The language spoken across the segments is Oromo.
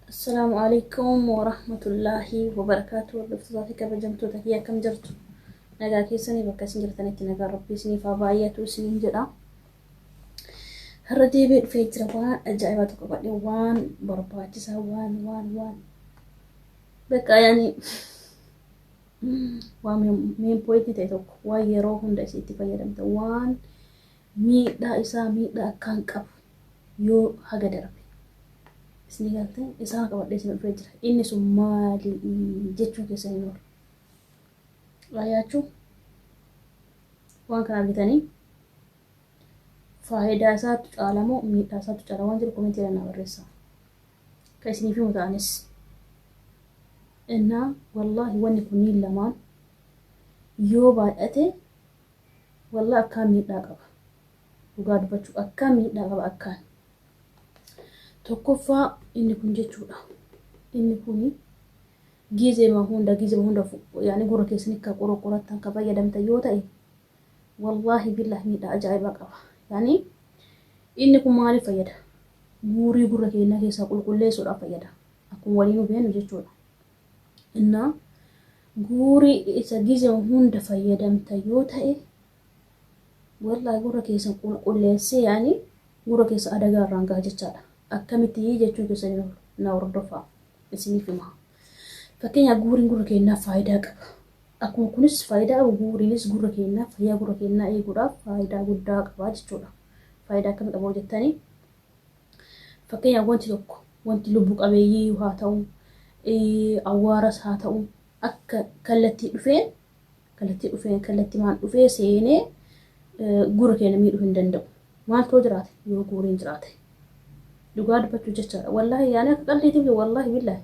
Assalaamu alaikum warahmatullaahi wabarakaatu. Hordoftoota fi kabajamtoota kiyya, akkam jirtu? Nagaa keessanii? Bakka isin jirtanitti nagaa Rabbii isiniif haa baay'atu isiniin jedha. Har'a deebi'ee dhufee jira, waan ajaa'ibaa tokko qabadhe, waan barbaachisaa, waan bakka yaani waan main point ta'e tokko, waan yeroo hunda isin itti fayyadamta, waan miidhaa isaa, miidhaa akkaan qabu yoo haga darbe isinii galtee isaan qabadhee isin dhufee jira. Inni sun maali jechuun keessan hin oolu. Ayyaachuu waan kana argitanii faayidaa isaatu caala moo miidhaa isaatu caala waan jedhu comment naa barreessaa. Kan isiniif himu ta'anis. Innaa wallaahi wanni kunniin lamaan yoo baay'ate wallaahi akkaan miidhaa qaba. Dhugaa dubbachuu akkaan miidhaa qaba akkaan. Tokkoffaa inni kun jechuudha. Inni kun gizeema hunda yaani gurra keessanii akka qorqorattan kan fayyadamtan yoo ta'e, wallaahi billahi miidhaa ajaa'ibaa qaba. Yaani inni kun maaliif fayyada? Guurii gurra keenyaa keessaa qulqulleessuudhaaf fayyada. Akkuma waliin hubannu jechuudha. Innaa guurii isa gizeema hunda fayyadamtan yoo ta'e, wallaahi gurra keessan qulqulleessee yaani gurra keessa adagaa irraan gaha jechaadha. Akkamitti jechuu keessan na hordofaa, isiniif hima. Fakkeenyaaf guuriin gurra keenyaaf faayidaa qaba. Akkuma kunis faayidaa qabu, guuriinis gurra keenyaaf, fayyaa gurra keenyaa eeguudhaaf faayidaa guddaa qaba jechuudha. Faayidaa akkamii qaba jettanii? Fakkeenyaaf wanti tokko, wanti lubbu qabeeyyii haa ta'u, awwaaras haa ta'u, akka kallattii dhufeen kallattii maan dhufee seenee gurra keenya miidhuu hin danda'u. Maaltu jiraate? Yoo guuriin jiraate. Dhugaa dubbachuu jechaadha. Wallaahi yaani akka qalliitiif, wallaahi billaahi.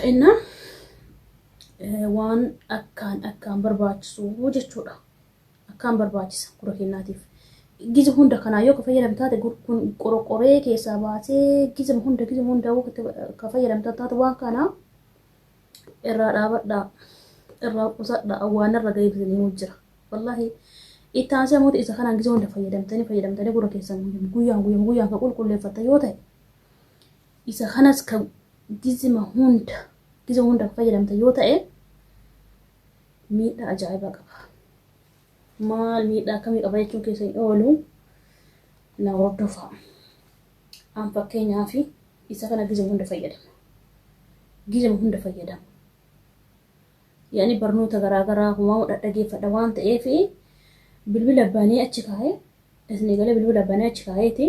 Innaa waan akkaan akkaan barbaachisu jechuudha. Akkaan barbaachisa gurra keenyaatiif. Gize hunda kanaa yoo ka fayyadamtu taate, kun qorqoree keessaa baasee, gizema hunda ka fayyadamtu taate, waan kana irraa dhaabadhaa, irraa qusadhaa, waan irra gahee himuu jira. Wallaahi itti aansee immoo isa kanaan gize hunda fayyadamtanii gurra keessan guyyaan guyyaan guyyaan ka qulqulleeffatta yoo ta'e, isa kanas ka gizema hunda ka fayyadamta yoo ta'e, miidhaa ajaa'ibaa qaba. Maal, miidhaa akkamii qaba jechuun keessa hin oolu, na hordofaa. An fakkeenyaaf isa kana gizema hunda fayyadama. Gizema hunda fayyadama. Yaani barnoota garaagaraa humaa dhaggeeffadha waan ta'eef, bilbila banee achi kaa'ee, isinii galee, bilbila banee achi kaa'eeti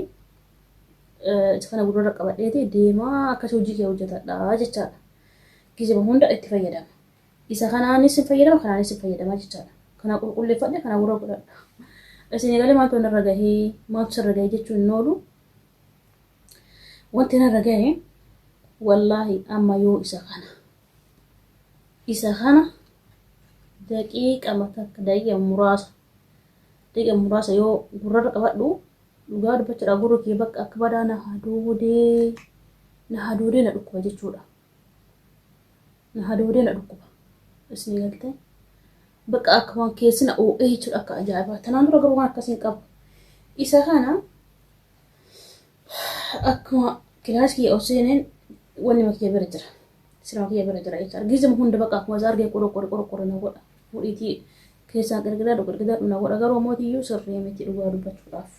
isa kana gurra qabadheeti deemaa akkas hojii kee hojjetadha jechaadha. Gizema hunda itti fayyadama. Isa kanaanis hin fayyadama, kanaanis hin fayyadama jechaadha. Kana qulqulleeffadhe, kana gurra godhadha. Isinii galee, maaltu narra gahee, maaltu sirra gahee jechuun hin oolu. Wanti narra gahee, wallaahi amma yoo isa kana daqiiqa takka, daqiiqa muraasa yoo gurrarra qabadhu, dhugaa dubbachuudha, gurri kee bakka akka badaa na hadoodee, na hadoodee na dhukkuba jechuudha. Na hadoodee na dhukkuba. Isinii galtee? Bakka akka waan keessi na oo'ee jechuudha, akka ajaa'ibaa. Tanaan dura garuu waan akkasii hin qabu. Isa kana akkuma class kiyya ol seeneen wanni makiyya bira jira. Sirama kiyya bira jira jechaadha. Gizima hunda bakka akkuma isaa argee qorqorre qorqorre na godha. Fuudhiitii keessaan qirqiradhu qirqiradhu na godha, garuu mootiyyuu sirrii miti dhugaa dubbachuudhaaf.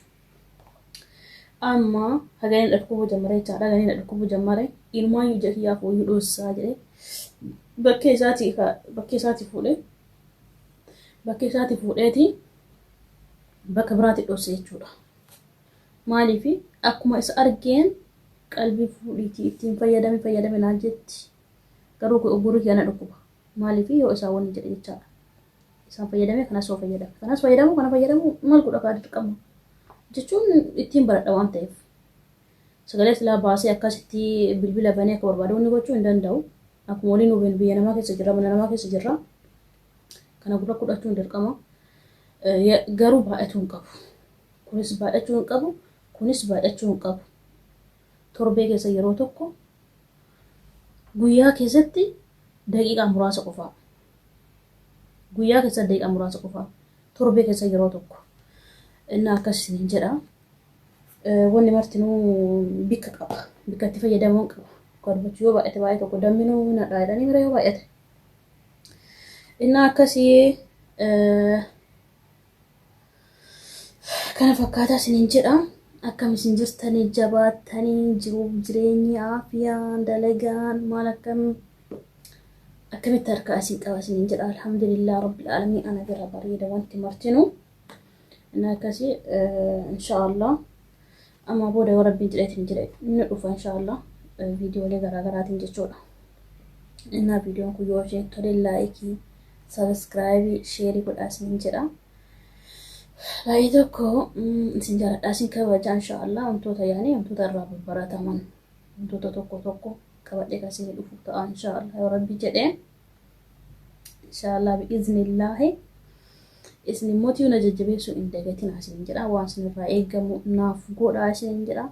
Amma haganii dhukkubuu jammare jechaadha. Haganii dhukkubuu jammare, ilmaayyuu ija kiyyaaf wayyuu dhoossaa jedhee bakkee isaatii fuudhee bakkee isaatii fuudheeti bakka biraatti dhoose jechuudha. Maaliif? Akkuma isa argeen qalbii fuudhiitii ittiin fayyadame fayyadame naan jetti. Garuu gurri kiyya na dhukkuba. Maaliif? Yoo isaa wanni jedhe jechaadha. Isaan fayyadame, kanas yoo fayyadame. Kanas fayyadamu, kana fayyadamu maal godha kaa, dirqama. Jechuun ittiin baradha waan ta'eef. Sagalee silaa baasee akkasitti bilbila banee akka barbaadu wanni gochuu hin danda'u. Akkuma waliin hubannu biyya namaa keessa jirra, mana namaa keessa jirra. Kana gurra kudhachuun dirqama. Garuu baay'atuu hin qabu. Kunis baay'achuu hin qabu. Kunis baay'achuu hin qabu. Torbee keessa yeroo tokko, guyyaa keessatti daqiiqaa muraasa qofaa. Guyyaa keessatti daqiiqaa muraasa qofaa. Torbee keessa yeroo tokko. Inni akkas hin jedha. Wanni martinuu bikka qaba. Bikka itti fayyadamuun qaba. Dhugaa dubbachuu yoo baay'ate baay'ee tokko damminuu hin hadhaa jedhanii mira yoo baay'ate. Innaa akkasii kana fakkaataa isiniin jedha. Akkam isin jirtanii jabaattanii jiruuf jireenyi aafiyaan dalagaan maal akkam akkamitti harkaa isin qaba isiniin jedha. Alhamdulillah rabbil aalamiin ana bira bareeda wanti martinu. Innaa akkasii inshaallah amma booda yoo rabbiin jedheetiin jedhe inni dhufa inshaallah viidiyoolee garaagaraatiin jechuudha. Innaa viidiyoon kun yoo isheen tole laayikii, sabiskiraayibii, sheerii godhaa isiniin jedha. Baay'ee tokko isin jaaladha isin kabaja inshaallah wantoota yaani wantoota irraa babbarataman wantoota tokko tokko qabadhee kan isin dhufu ta'a inshaallah yoo rabbi jedhee inshaallah bi'iznillaahi isin immoo tiyuu na jajjabeessuu hin dagatinaa isin jedha waan isinirraa eegamu naaf godhaa isin jedha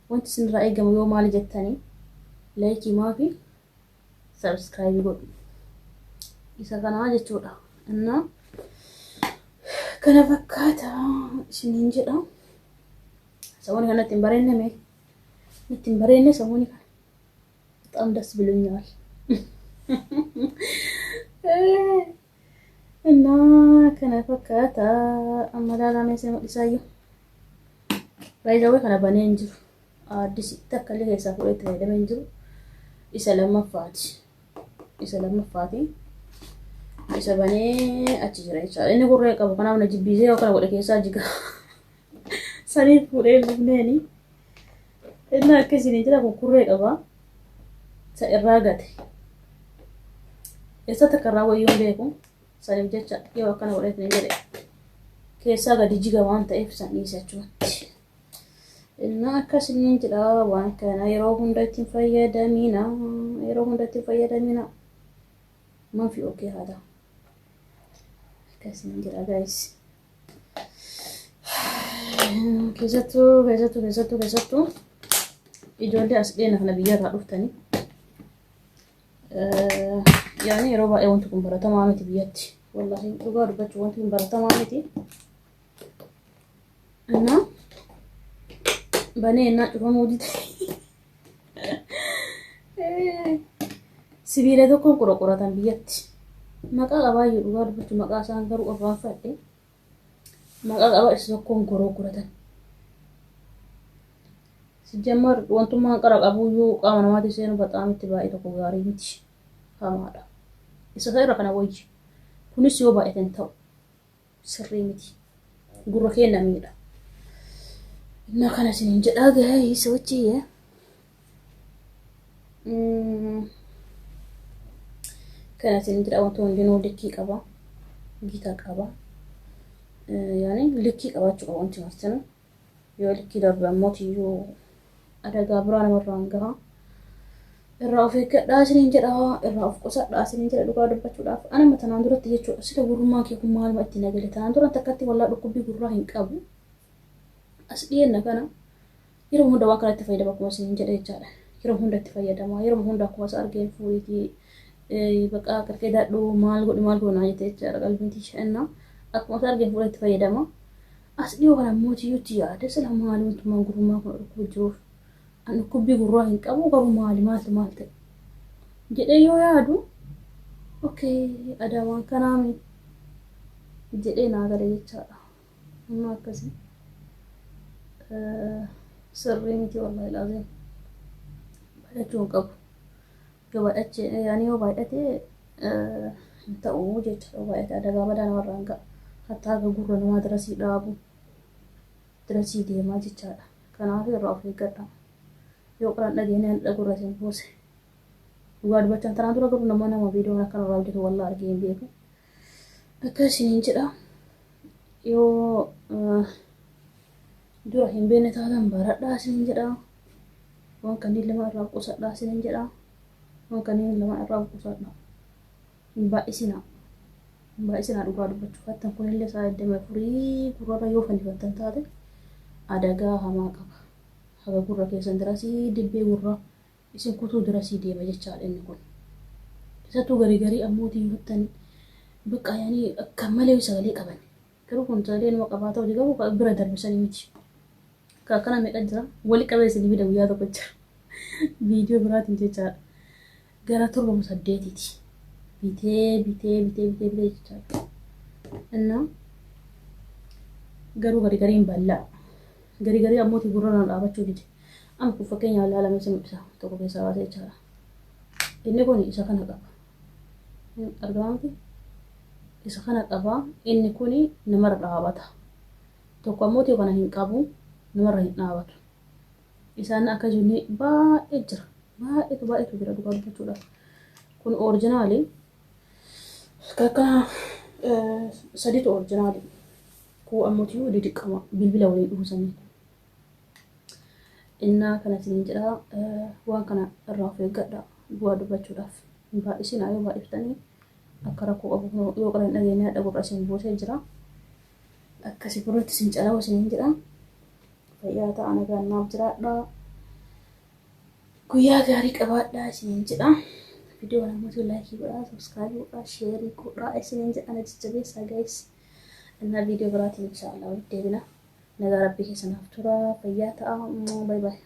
wanti isinirraa eegamu yoo maali jettanii laayikii maafi sabiskiraayibii godhu isa kanaa jechuudha. Innaa kana fakkaata isiniin jedha. Samooni kanatti hin bareenne mee? Itti hin bareenne samooni kana. በጣም ደስ ብሎኛል። እና kana fakkaata amma ilaalamee isin mul'isaayyuu. Baay'ee kana banee hin jiru. Addisitti akka illee keessaa fuudhee itti fayyadamee hin jiru. Isa lammaffaati. Isa lammaffaati. Isa banee achi jira jechaadha. Inni gurree qabu kanaaf na jibbiisee yoo kana godhe keessaa jiga. Saniif fuudhee hin dhufneeni. Inni akkasiin jira kun kurree qaba. Isa irraa gate. Eessatti akka irraa wayyuu hin beeku. Saniif jecha yoo akkana godheetiin jedhe keessaa gadi jiga waan ta'eef san dhiise achumatti. Innaa akkasiin jedha waan kana yeroo hunda ittiin fayyadamina. Yeroo hunda ittiin fayyadamina. Mafi okee haa ta'u. Akkasiin jedha guys. Keessattuu keessattuu keessattuu keessattuu ijoollee as dhiyeenya kana biyyarraa dhuftanii yaani yeroo baay'ee wanti kun baratamaa miti biyyatti. Wallaahi dhugaa dubbachuu wanti kun baratamaa miti. Innaa banee innaa cufamuu dide. Sibiila tokkoon qoraqoratan biyyatti. Maqaa qabaayyuu dhugaa dubbachuu maqaa isaan garuu irraanfadhe. Maqaa qabaa isa tokkoon gorogoratan. Sijjammar wantummaan qara qabuyyuu qaama namaatti seenu baxaam itti baay'ee tokko gaarii miti. Hamaadha. Isa isa irra kana wayyi. Kunis yoo baay'ate hin ta'u. Sirrii miti. Gurra keenya miidha. Innaa kana isiniin jedhaa gahee sochii. Kana isiniin jedha wanti hundinuu likkii qaba. Gita qaba. Yaani likkii qabaachuu qaba wanti martinuu. Yoo likkii darbe ammoo tiyyuu adagaa biraa namarraan gaha. Irraa of eeggadhaa isiniin jedha. Irraa of qusadhaa isiniin jedha dhugaa dubbachuudhaaf. Anuma tanaan duratti jechuudha. Sila gurrummaan kee kun maaluma itti nagale. Tanaan dura takkatti wallaa dhukkubbii gurraa hin qabu. As dhiyenna kana yeroo hunda waan kanatti fayyadama akkuma isiniin jedhe jechaadha. Yeroo hunda itti fayyadama. Yeroo hunda akkuma isa argeen fuuriitii baqa qarqee daadhuu maal godhi maal godhi naa jette jechaadha qalbiin tiyya. Innaa akkuma isa argeen fuula itti fayyadama. As dhiyoo kana immoo tiyyutti yaade sila maali wantummaan gurrummaa kun dhukkuba jiruuf. An dhukkubbii gurraa hin qabu garuu maali maaltu maal ta'e jedhee yoo yaadu okay adaa waan kanaami jedhee naa gale jechaadha. Amma akkasii sirrii miti wallahi laazim baay'achuu hin qabu. Yoo baay'ache yaani yoo baay'ate hin ta'u jechaadha. Yoo baay'ate adagaa badaa namarraan ga'a. Hattaa haga gurra namaa dirasii dhaabu dirasii deemaa jechaadha. Kanaaf irraa of eeggadha. Yoo qoraan dhageenye hadha gurra isin buuse. Dhugaa dubbachaan tanaan dura garuu nama nama viidiyoon akkana irraa hojjetu wallaa argee hin beeku. Akka isiniin jedha yoo dura hin beekne taatan baradhaa isiniin jedha. Waan kanneen lama irraa qusadhaa isiniin jedha. Waan kanneen lama irraa qusadhaa. Hin baay'isinaa. Hin baay'isinaa dhugaa dubbachuuf hattan kunillee sa'a 24 gurrarra yoo fannifattan taate adagaa hamaa qaba. Haga gurra keessan dirasii dibbee gurra isin kutuu dirasii deema jechaadha inni kun. Keessattuu garii garii ammoo hattan bakka yaanii akka malee sagalee qaban. Garuu kun sagalee nama qabaa ta'u garuu bira darbisanii miti. Akka akkana meeqa jira wali qabee isin bida guyyaa tokko jira. Viidiyoo biraatiin jechaadha. Gara torba saddeetiiti. Bitee bitee bitee bitee bitee jechaadha. Innaa garuu gari gariin bal'aa. Gari garii ammoo gurra na dhaabachuu dide. Amma kun fakkeenyaaf ilaalame isin ibsa tokko keessaa baasee jechaadha. Inni kun isa kana qaba. Argamaa miti? Isa kana qaba. Inni kun namarra dhaabata. Tokko ammoo kana hin qabu, namarra hin dhaabatu. Isaan akka jiru baay'ee jira. Baay'eetu baay'eetu jira dhugaa dubbachuudhaaf. Kun original. Akka sadiitu original. Kun ammoo didiqqama bilbila waliin dhufu. Innaa kana isiniin jedha, waan kana irraa of eeggadha bu'aa dubbachuudhaaf. Baay'isinaa yoo baay'iftanii akka rakkoo qabu yoo qara hin dhageenye hadha gurra isin buusee jira. Akkasii gurratti isin calawu isiniin jedha. Fayyaa ta'a, nagaan naaf jiraadha. Guyyaa gaarii qabaadhaa isiniin jedha. Viidiyoo kana immoo like godhaa, subscribe godhaa, share godhaa isiniin jedha, na jajjabeessaa guys. Innaa viidiyoo biraatiin inshaallah walitti deebina. Nagaa Rabbii keessa naaf tura. Fayyaa ta'a. Bye bye.